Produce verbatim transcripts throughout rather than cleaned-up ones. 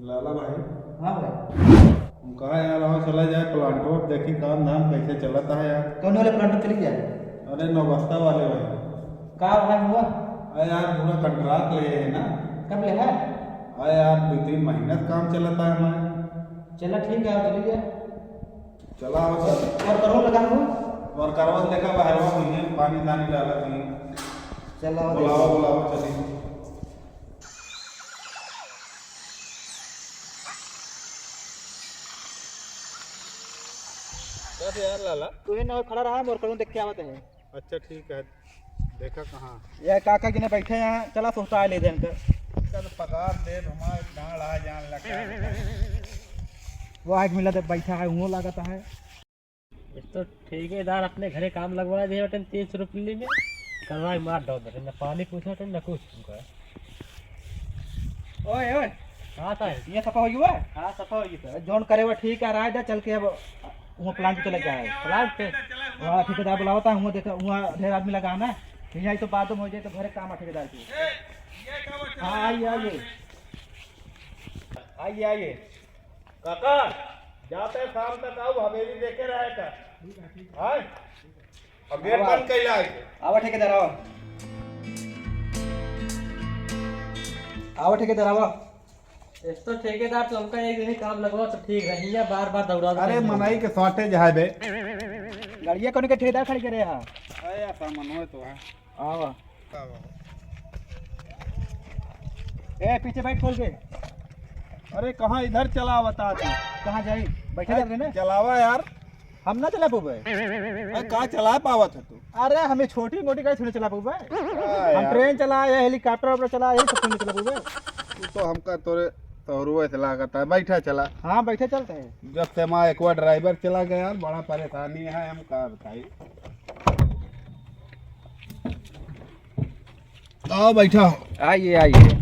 लाला भाई। हाँ भाई। हम कहा यार, आओ चला जाए प्लांटो, देखी काम धाम कैसे चलता है यार। कौन वाले प्लांटो चली जाए? अरे नौबस्ता वाले भाई। का भाई हुआ? अरे यार, पूरा कॉन्ट्रैक्ट ले है ना। कब ले है? अरे यार, दो तीन महीना से काम चलता है हमारे। चला ठीक है, आओ चली जाए। चला आओ सर। और करो लगा हो? और करवा देखा बाहरवा हुई है, पानी तानी डाला थी। चला आओ बुलाओ, देखो। बुलाओ, चलिए। बस यार लाला। तू ही ना खड़ा रहा, मोर करूँ देख के आवत है। अच्छा ठीक है, देखा कहाँ। ये काका जी ने बैठे हैं, चला सुस्ता ले देन कर। चल पगार दे, हमारे गांड आ जान लगा। वो आग मिला दे बैठा है, वो लागत है। एक तो ठेकेदार अपने घरे काम लगवा दे बटन तीन सौ रुपये में, करवाई मार दो बटन, न पानी पूछो बटन, न कुछ तुमका। ओए, ओए। हाँ साहब। ये सफा होई हुआ? हाँ, सफा होई तो। जौन करे वो ठीक है, राय दे, चल के अब वो प्लांट पे चले जाए। प्लांट पे? वहाँ ठेकेदार बुलावता है, वहाँ देखा, वहाँ ढेर आदमी लगा है ना, यहीं तो बात हो जाए तो घरे काम आ ठेकेदार की। हाँ, आइए, आइए। आइए, आइए। काका, जाते शाम तक आओ, हवेली देखे रहे का। हाँ? अब गेट आवा। बंद कैला है। आवा ठेकेदार, आवा। आवा ठेकेदार, आवा। एक तो ठेकेदार तो हमका एक दिन ही काम लगवा तो ठीक रही, या बार बार दौड़ा अरे, मनई के shortage है बे। गाड़िया कौन के ठेकेदार खड़ी करे है? अरे यार, सामान हो तो है। आवा। आवा। ए, पीछे बैठ खोल के। अरे, कहाँ इधर चला बता तू? कहाँ जाई? बैठे अरे, रहते ना। चलावा यार। हम ना चला पउबे। अरे, का चला पावत है तू? अरे, हमें छोटी मोटी गाड़ी थोड़ी चला पउबे। हाँ हम यार। ट्रेन चला या हेलीकॉप्टर वॉप्टर चला, यही सब थोड़ी चला पउबे। तू तो हमका तोरे तोहरुए से लागत है। बैठा चला। हाँ, बैठे चलते हैं। जब से हमारा एक बार ड्राइवर चला गया यार, बड़ा परेशानी है, हम का बताई। आओ, बैठा हो। आइए, आइए।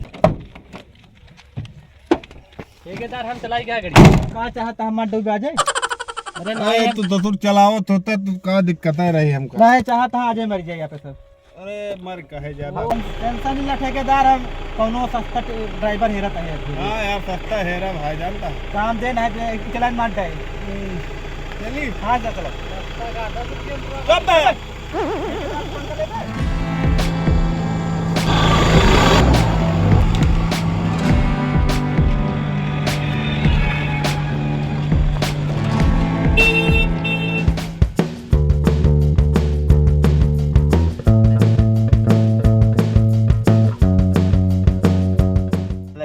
ठेकेदार, हम चलाई क्या गाड़ी? का चाहता हमार डूबे आ जाए? अरे अरे, नहीं, तू ससुर चलावत होता, तू का दिक्कत है रही हमका? नहीं चाहता, आ जाए, मर जाए यहाँ पे सब। अरे, मर कहे ज्यादा। हम टेंशन नहीं ला, ठेकेदार, हम कौनो सस्ता टे-, ड्राइवर हेरत है अभी। हाँ यार, सस्ता हेरा भाई, जानता है। काम देन है, जे चलान मार जाए। हम्म, चली। हाँ, जा चलो। कब है?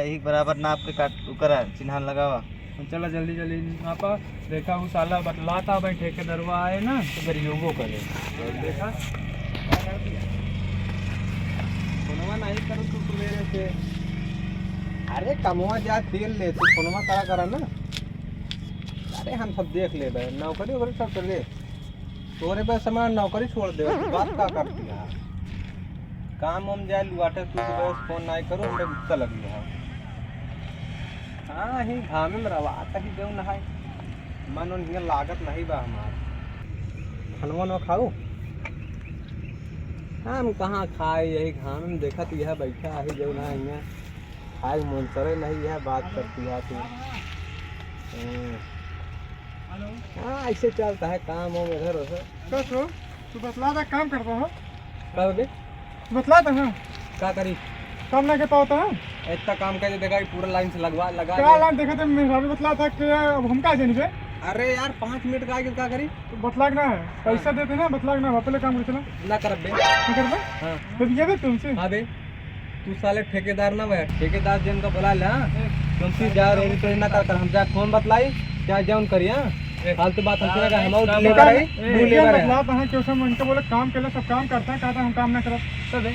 यही बराबर नाप के काट, ओकरा चिन्हान लगावा। चला जल्दी जल्दी नापा। देखा, उ साला बतलाता भाई, ठेकेदरवा आए ना, तो गरियोगो करे। देखा, फोनवा नहीं करो तू मेरे से। अरे, कमवा जा, तेल ले, तू फोनवा करा, करा ना। अरे, हम सब देख लेबे, नौकरी वोकरी सब चले। तोरे पे समय नौकरी छोड़ दे, तू बात का करती है? काम वाम जाए लुआटे, तू तो बस फोन नहीं करो, हमरे गुस्सा लगी है। हाँ, ही घामे में रवा, तही देउ नहाए। मन उन हियाँ लागत नहीं बा हमार। खानवा न खाऊ? हम कहाँ खाए, यही घामे में देखत यह बैठा है, जो ना हियाँ खाए मन करे नहीं, यह बात करती है तू। हाँ। हेलो। हाँ, ऐसे चलता है काम वाम इधर उधर। तो, तो, तू बतला दा, काम करता हो? का बोले? बतला दा ना। का करी? काम ना कर पावता है? इतना काम कर दे, देखा, पूरा लाइन से लगवा, लगा का दे। लाइन देखा तो मेहरारू बतला था कि अब हम का जानी बे? अरे यार, पाँच मिनट का आगे का करी? तो बतला के ना है, पैसा हाँ। देते ना, बतला के ना, वापस ले काम कर चला। ना करब बे। ना करबे? हाँ। तो ये बे तुमसे? हाँ बे। तू साले ठेकेदार ना बे, ठेकेदार जन का बुला ले, हाँ? तुमसे जा रहे तो ना कर, कर हम जा कौन बतलाई, क्या जाउन करिए, हाँ? फालतू बात हमसे ना कर, हम और लेबर है, ए, दू लेबर है। बतलाता है, क्यों सब इनका बोले काम के लिए सब काम करता है, कहता है हम काम ना करब। तो बे,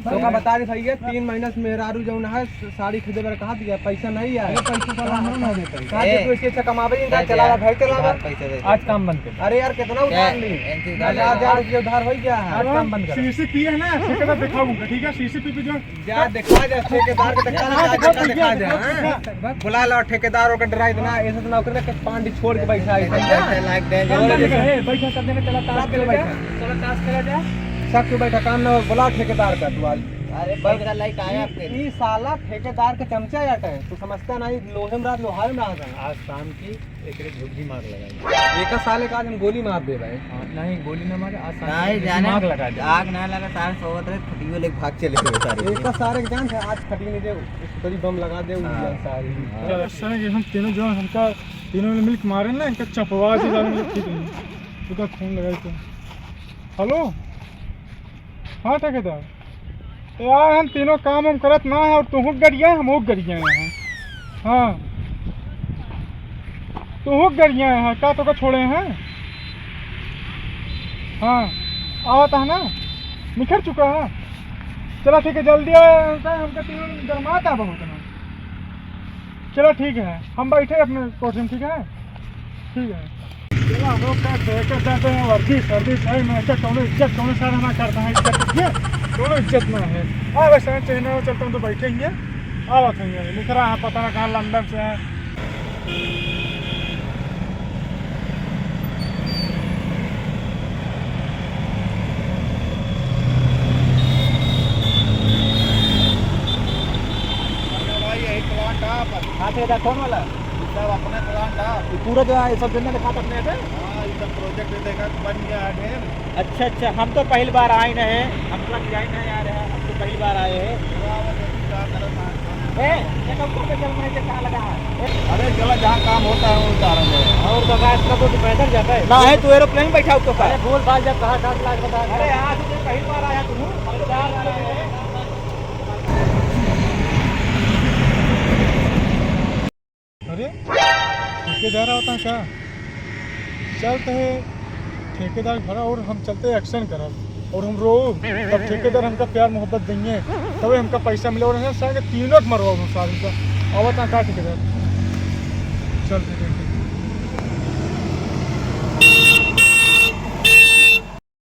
हम तो का बता दे भैया, तीन महीना से मेहरारू जौन है, साड़ी खरीदे बर कहा दिया, पैसा नहीं है। अरे, पैसा साला हम ना देते। कहा ए, दे, तू इससे अच्छा कमावे ही ना, ए, चला जा, ए, घर चला जा। उधार पैसा दे दे। आज काम बंद कर। अरे यार, कितना उधार ली? इनसे उधार ले। हजार रुपये उधार हो गया है। आज काम बंद कर। सीसीपी है ना, ठेकेदार दिखाऊंगा, ठीक है? सीसीपी पे जो जा, दिखा जा, ठेकेदार के दिखा जा, जा, दिखा जा, दिखा जा, हाँ? बुला लो ठेकेदार, ओकर डराई देना, ऐसे तो नौकरी ना, पांडी छोड़ के बैठा है, पैसा लाग दे, काम बंद कर, ए, बैठा, सब जने चला, ताश खेला जाए। बैठा। चला, ताश खेला जाए। सब क्यों बैठा, काम ना हो, बुला ठेकेदार का तू आज। अरे, बंद कर, लाइट आया आपके। ई साला ठेकेदार के चमचा याट है, तू समझता नहीं, लोहे में रात लोहार में आ जाना। आज शाम की एकरे झुग्गी मार लगाई। एक साले का आज हम गोली मार दे भाई। हाँ, नहीं, गोली ना मारे, आज शाम नहीं, को जाने, दिमाग लगा दे। आग ना लगा, सारे सोवत रहे, फटियो लेके भाग चले गए सारे। एक सारे के जान है, आज फटी नहीं दे, सुतरी बम लगा दे, हाँ। उड़िया सारी। हाँ। चलो, ऐसा है कि हम तीनों जो हमका, तीनों ने मिलके मारे ना, इनका चपवा दे, जाने में ठीक नहीं। तो क्या फोन लगाई तो। हेलो? हाँ ठेकेदार, यार हम तीनों काम हम करत ना है और तुहू गरिया है, हमहू गरिया है। हाँ, तुहू गरिया है, का तोका छोड़े हैं? हाँ, आवत है ना, निखर चुका है। चला ठीक है, जल्दी आवे, हमका तीनों गरमात है बहुत ना। चलो ठीक है, हम बैठे अपने कोठरी में, ठीक है? ठीक है। चलो हम लोग का देखे जाते हैं, वर्दी सर्दी सही में, ऐसे कौनो इज्जत, कौनो सार हमारा करता है, इज्जत ये, कौनो इज्जत ना है। हाँ, वैसे चेन्नई में चलता हूँ तो बैठे ही है, आवत है, निकला है, पता ना कहाँ लंदन से है। अरे भाई, यही प्लांट है आपन। हाँ, ठेकेदार, कौन वाला? ई सब अपने प्लांट है। ई पूरा जो है, ई सब जमीन दिखात अपने पे? हाँ, ई सब प्रोजेक्ट देखा बन गया है ढेर। अच्छा, अच्छा, हम तो पहिल बार आइन है, हम तो डिजाइन नहीं आ रहा है, हम तो पहिल बार आए हैं। पूरा वो देखी का तरफ है। ए, ये तो ऊपर पे चल, मैं ये कहाँ लगा है? ए, अरे चला, जहाँ काम होता है, वो उतारा जाए। और बगा इसका तो पैदल जाता है। ना है, तू एरोप्लेन बैठा ऊपर का। अरे बोल भाई, जब कहा दस लाख बता। अरे आज तो पहिल बार आया तू, हम तो पहिल बार आए हैं। अरे, ठेकेदार आवता का? चलते हैं ठेकेदार घर और हम चलते हैं एक्शन करब और हम रो, तब ठेकेदार हमका प्यार मोहब्बत देंगे, तबे हमका पैसा मिले और हम सारे तीनों के मरवा हम सारे का। आवता का ठेकेदार? चलते हैं।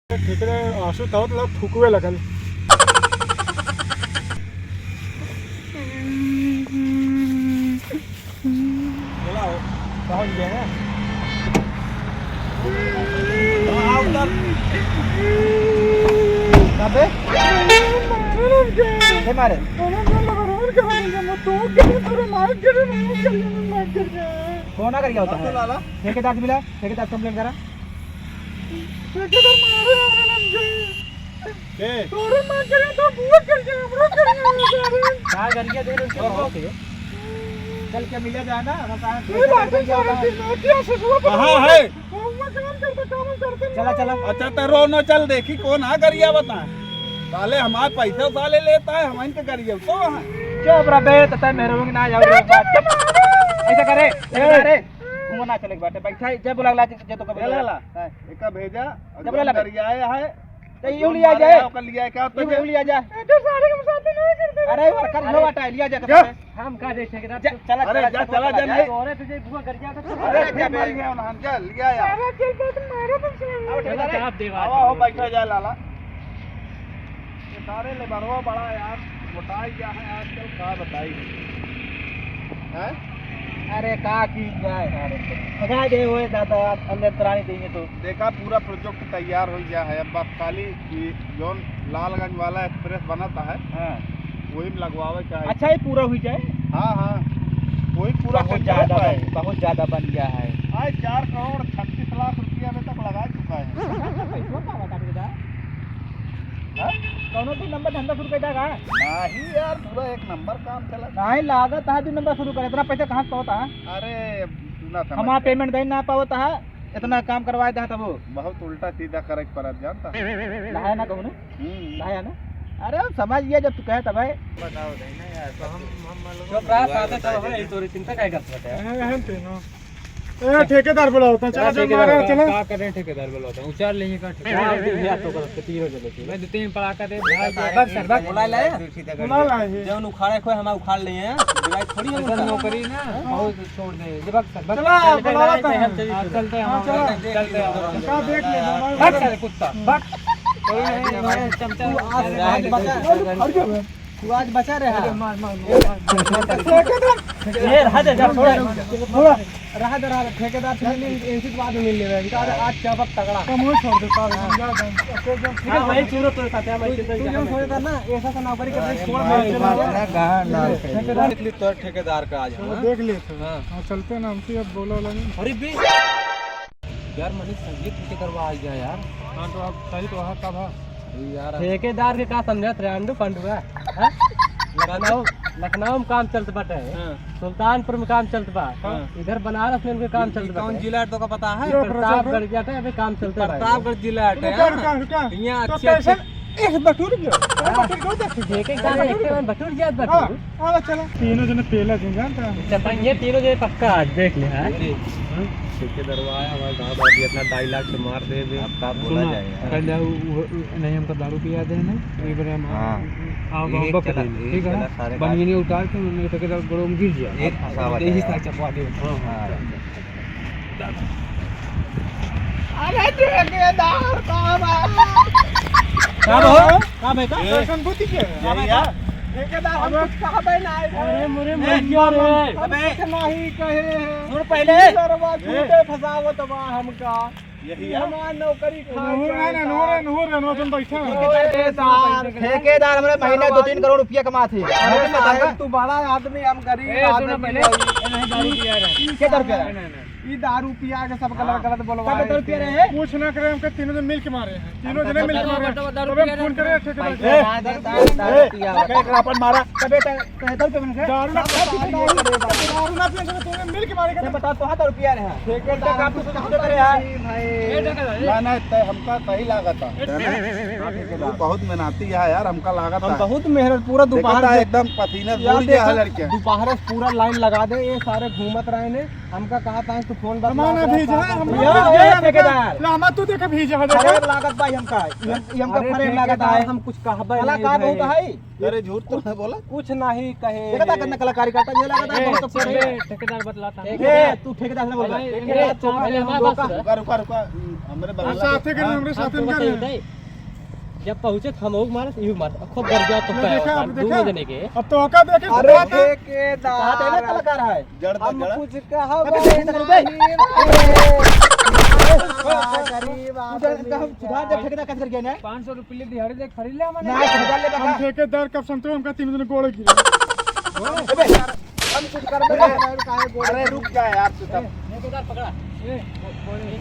ठेकेदार आंसू तवत लग थूकवे लगल। बोला हो, पहुंच गए हैं। हाँ, उधर। कहाँ पे? के मारे? कौन आ करिया होता है? ठेकेदार से मिला, ठेकेदार से complain करा। ठेकेदार मारे हमरे लग गए। के? तोरे मार के तो बुआ कर के हमरो कर के सारे। का गरिया दे रहे हो? बहुत है। चल के मिले जाना, बता। ये बात है, सारे दिन नोटिया से सुबह कहाँ है? वो काम करते, काम करते। चला, चला। अच्छा, तो रो न, चल देखी कौन आ गरिया बता। साले हमारे पैसा साले लेता है, हम इनके गरिया तो है। चुप रह बे, तो तय मेहरबानी ना जाओ रे बात। ऐसा करे, ऐसा करे। घूमना चले के बाटे, बैठा है, जय बोला ला, जय तो कबूल ले ला। हाँ। एका भेजा, और जब बोला जौन गरियाए है, तो यूं लिया जाए। ओकर लिया क्या होता है? यूं लिया जाए। तो सारे के साथ नहीं करते। अरे, वो कर लो, हटा, लिया जा। हम का दे ठेकेदार? जा, चला, अरे, चला, जा, चला, चला, जा, जा। नहीं। अरे, तुझे बुआ गरिया तो अरे, अरे, जा, जा, मर गया उन्हान, जा, लिया यार। अरे, चल, तो तुम्हारा तो सुन। आओ, ठेकेदार। आओ, बैठा जा, लाला। ये सारे लेबरवा बड़ा यार, मोटाई गया है आजकल, का बताई। हैं? अरे का की जाए यार, भगा दे ओए दादा, अंदर त्राणी देंगे तो। देखा पूरा प्रोजेक्ट तैयार हो गया है, अब बस खाली ये जौन लालगंज वाला एक्सप्रेस बनता है, हाँ। वही में लगवावे का है। अच्छा, ये पूरा हुई जाए? हाँ, हाँ, वही पूरा बहुत ज्यादा बन, बहुत ज्यादा बन गया है। आज चार करोड़ छत्तीस लाख रुपया में तक लगा चुका है। पैसवा का बता दे। हाँ? दोनों तीन नंबर धंधा शुरू कर देगा। नहीं यार, पूरा एक नंबर काम चला। नहीं, लागत है दो नंबर शुरू करे, इतना पैसा कहाँ से होता है? अरे, तू ना समझ हमारा रहे। Payment दे ना पावत है, इतना काम करवाए दे तब। बहुत उल्टा सीधा करे के पड़त, जानता है? लाया ना कहूँ ना? हम्म। लाया ना? अरे, हम समझ गया जब तू कहे तब है। बताओ नहीं ना यार, तो हम, हम मान लो चुप रहा, साथे सब है, ये तोरी चिंता काहे करत बाटे? हैं, हैं, तीनों। ए, ठेकेदार बुलाओ, तो चला, चला, चल, ठेकेदार मारा, बुलाओ। चला। का करे ठेकेदार बुलाओ, तो उचार लेंगे का ठेकेदार? हाँ, दे, भैया, तो कर, तीनों जने की। मैं दो तीन पड़ाका दे, भाई, बस, बस, बुला लाए। बुला लाए। जौन उखाड़े खोए, हम उखाड़ लिए हैं। दिवाई थोड़ी हम ऐसा उखाड़ नौकरी ना, हाँ। बहुत छोड़ दे। ये बस, बस, चला, चल, बुलाओ, चल, तो चल, हम चल, चल, हाँ, चला। चलते हैं, चलते हैं। का देख ले, बस, चल, कुत्ता, बस। कोई नहीं, नहीं, चमचा। तू आज, आज बचा, तू आज बचा रहा। अरे मार, मार, मार, मार। ये रहा दे, जा, छोड़। रहा दे, रहा दे। ठेकेदार से मिल, इनसे तो बाद में मिल लेवे। इनका आज चाबक तगड़ा। कम हो, छोड़ दे, पागल, समझा दे। हाँ, वही सूरत तो साथ है, हमारी तू, तू जौन सोचे था ना, ऐसा सा नौकरी कर दे, छोड़ दे। मार, मार, मार, गांड डाल के। ठेकेदार देख ली तो ठेकेदार का आज, चलो, हाँ? देख ले तो। हाँ। हाँ, चलते हैं ना, हमसे अब बोला वाला नहीं। अरे बे, यार, मनीष, संगीत ठेकेदारवा आ गया यार। हाँ, तो अब सही तो है, कब है? अरे यार, ठेकेदार के का समझत रहे, अंडू फंडुआ? हाँ? लखनऊ, लखनऊ में काम चलत बाटे। हाँ। सुल्तानपुर में काम चलत बा। हाँ। इधर बनारस में उनके काम चलत बा। कौन जिला है, तो का पता है? प्रतापगढ़ जाते हैं, अभी काम चलते बा। प्रतापगढ़ जिला है। रुका, रुका, रुका। यहाँ तो अच्छे, कैसे अच्छे इस बटुर गयो? हाँ। बटुर गयो, देख। ठेकेदार एक में बटुर जात बा। हाँ। आवा चला। तीनों जने पेला दिन जानता है। चपाएंगे तीनों जने पक्का आज देख ले, हाँ? अरे, हाँ? ठेकेदारवा आया हमारे गाँव में, इतना ढाई लाख से मार दे बे। अब का बोला सुना, जाए यार? कल जाओ, वो, वो, नहीं, हमका दारू पिया दे ना, एक बार हम हाँ। आओ, एक बक चला, देंगे, एक ठीक है? चला सारे बनिए बात। नहीं उतार के उन्होंने ठेकेदार गोड़ों में गिर गया। एक फंसावा यही जाए साथ यार। चपवा दे। हाँ, हाँ। हाँ। अरे ठेकेदार, का बा? का बा? का बा का? ए, कैसन बुद्धि के? यही है। ठेकेदार, हम अबे। कुछ कहबे ना है। अरे मोरे ए, मर गया रे। हम अबे। कुछ नहीं कहे हैं। सुन पहले। सरवा ए। झूठे फंसावत बा हमका। यही है। हमार नौकरी खा नूर जाए ना, नूर, साहब। नूर, नूर, तुम बैठे हो। ठेकेदार, ठेकेदार, हमरे महीने दो तीन करोड़ रुपया कमात है। अरे साहब, तू बड़ा आदमी, हम गरीब ए, सुनो आदमी पहले। है। ए, नहीं, दारू पिया रहे। के दारू पिया रहे? नहीं, नहीं, नहीं। ई दारू पिया के सब गलत, हाँ। गलत बोलवा सब दारू पिया रहे हैं? कुछ ना करे, हमके तीनों जने मिल के मारे हैं। तीनों जने मिल के मारे हैं। बताओ, बताओ, बताओ, तबे बताओ, फोन करे ठेकेदार ए, के। दारू पिया, दारू पिया। ए, एकरा अपन मारा। तबे त-, तबे दारू पिया। दारू ना पिया, दारू ना पिया, तूने मिल के मारे ये का। बताओ, तो हाथ दारू पिया रहे हैं। ठेकेदार उल्टा काम तो कुछ कुछ करे यार। नहीं, नहीं, तय हमका सही लागत है। हाँ, ठेकेदार। तू बहुत मेहनती है यार, हमका लागत हम है। बहुत मेहनत, पूरा देखो दोपहर तो से एकदम पसीने से यार, बूड़ गया है देखो, लड़के। दोपहर से पूरा लाइन लगा दे, ये सारे घूमत रहे ने। हमका कहा था कि फोन बस हमारा लागत भीजा है, रहा, हम भीजा यार, है। ए, ठेकेदार। लामा तू देखा भीजा है, देखा। खराब लागत भाई हमका, ये हम, ये हमका अरे खराब लागत ठेकेदार, है। हम कुछ कहबे नहीं कलाकार बहुत भाई। है। अरे झूठ तो नहीं बोला। कुछ नहीं कहे। देखा था कितना कलाकारी करता, ये लगा था ए, बहुत अच्छा है। ठेकेदार बतलाता है। ए, तू ठेकेदार से बोल रहा है। अरे, ए, तू पहले हमारे पास रुका, रुका, रुका। हमरे बगल साथे के, हाँ। हमरे साथे हम तो में कर रहे हैं। बताइए, जब पहुँचे तो हम ओक मारत, इहू मारत। अब खूब गरजा तो ये का देखा, यार, अब दोनों देखा? जने के। अब तो ओका देखे, अरे तो का ठेकेदार। कलाकार है। जड़ तो हम जड़। कुछ कहब अबे, ठेकेदार नहीं, भाई। गरीब तू जड़, आदमी इनका हम सुधार दे, है। ठेकेदार कैसे कर गया ना? पाँच सौ रुपये दिहाड़ी दे, खरीद ले हमने। ना, ठेकेदार ले हम बता। ठेकेदार कब संतोष हमका तीन दिन गोड़ गिरे। अबे, हम कुछ करबे अरे, नहीं, काहे गोड़ अरे, रुक जा यार, तू तब। ठेकेदार पकड़ा। ए, ये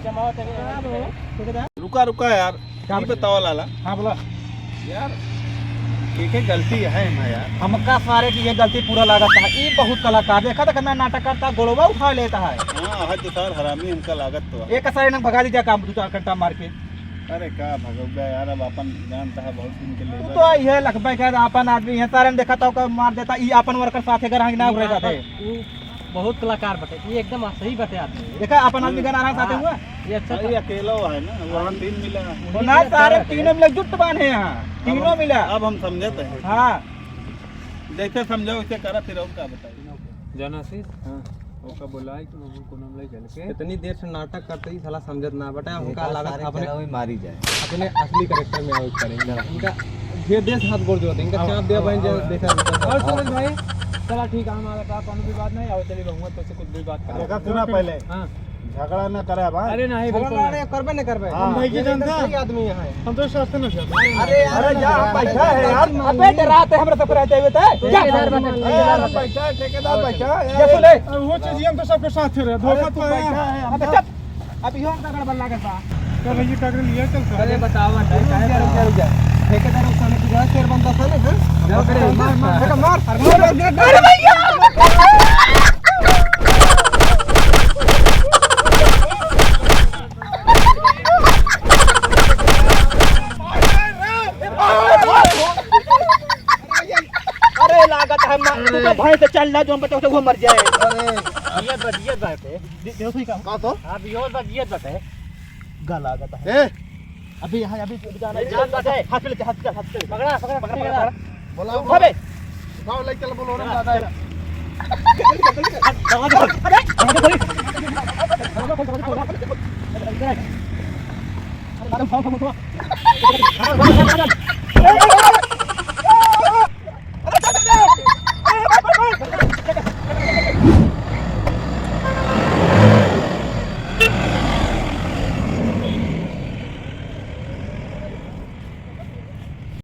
जमाओ तेरे यहाँ पे। रुका, रुका यार, का ये बोले? बताओ लाला। हाँ, बोला। यार, के के गलती है ना यार? हमका सारे की ये गलती पूरा लागत है। ई बहुत कलाकार, देखा था कितना नाटक करता, गोड़वा उठा लेता है। हाँ, आज तो सार हरामी हमका लागत तो है। एक सारे ने भगा दीजिए काम दो चार घंटा मार के। अरे का भगौगा यार, अब अपन जानता है बहुत दिन के तू लेबर तो है। ये लखबे के अपन आदमी है, सारे ने देखा था ओकर मार देता, ई अपन worker साथे घर ना रह जाते। बहुत कलाकार बटे, ये एकदम सही बटे आदमी। देखा, अपन आदमी गाना रहा साथे हाँ। हुआ। ये अच्छा भाई, था। अकेला हुआ है ना, वहाँ तीन मिला है। वो ना, सारे तीनों मिला, जुट बांधे हैं यहाँ, तीनों अब, मिला। अब हम समझते हैं। हाँ। जैसे समझो वैसे करा, फिर और क्या बताइए। जाना सी? हाँ। ओका बोला है कि वो कोनो हम ले चल के। इतनी देर से नाटक करते ही साला समझत ना बटे, हमका बेकार लागत सारे अपने चेहरा में मारी जाए। अपने असली character में आवे के पड़े। इनका ढेर देर से हाथ गोड़ जोड़ते, इनका हाँ, चाप दिया हाँ, बहन हाँ, जाए, हाँ। देखा। और सूरज भाई, चला ठीक है, हमारा का कोनो भी बात नहीं, आओ चलिए बहुआ तो से कुछ भी बात करो। देखा, सुना पहले। हाँ। झगड़ा ना करे भाई। अरे नहीं, झगड़ा बिल्कुल नहीं। नहीं, करबे नहीं करबे। हाँ। हम भाई की एकदम जानता है। सही आदमी है। हम तो साथ में जाते हैं। अरे यार, अरे जा, हम बैठा है यार। अबे डराते हमरा सब रहते हुए तो। ठेकेदार बैठा, ए, हम ठेकेदार बैठा है। ये सुन ले। अरे वो चीज हम तो सबके साथ रहे, धोखा अरे तू तो है। बैठा है, हम अबे तो चुप। अब इहो हमका गड़बड़ लागत बा। चल, ये कागज लिया, चल, चल। अरे बताओ, रुक जा, रुक जा, रुक जा। ठेकेदार उस समय तुझे शेर बनता था ना, हाँ? जाओ, अरे, मार, मार, मार, मार, मार, मार, मार, अरे भैया! अरे, लागत है, मार, तू तो भैंस से चल ना, जो हम बच्चा, वो मर जाए। अरे। ये बस, ये बात है। दे-, देखो सही काम। का तो? आप यो बस, ये बात है। गला लागत है। ए, अभी यहाँ, अभी, अभी जाना है। जान बात है। हॉस्पिटल, हॉस्पिटल, हॉस्पिटल। पकड़ा, पकड़ा, पकड़ा, पकड़ा। बोलाओ, अबे। उठाओ, ले चल, बोलो, रे, दादा है।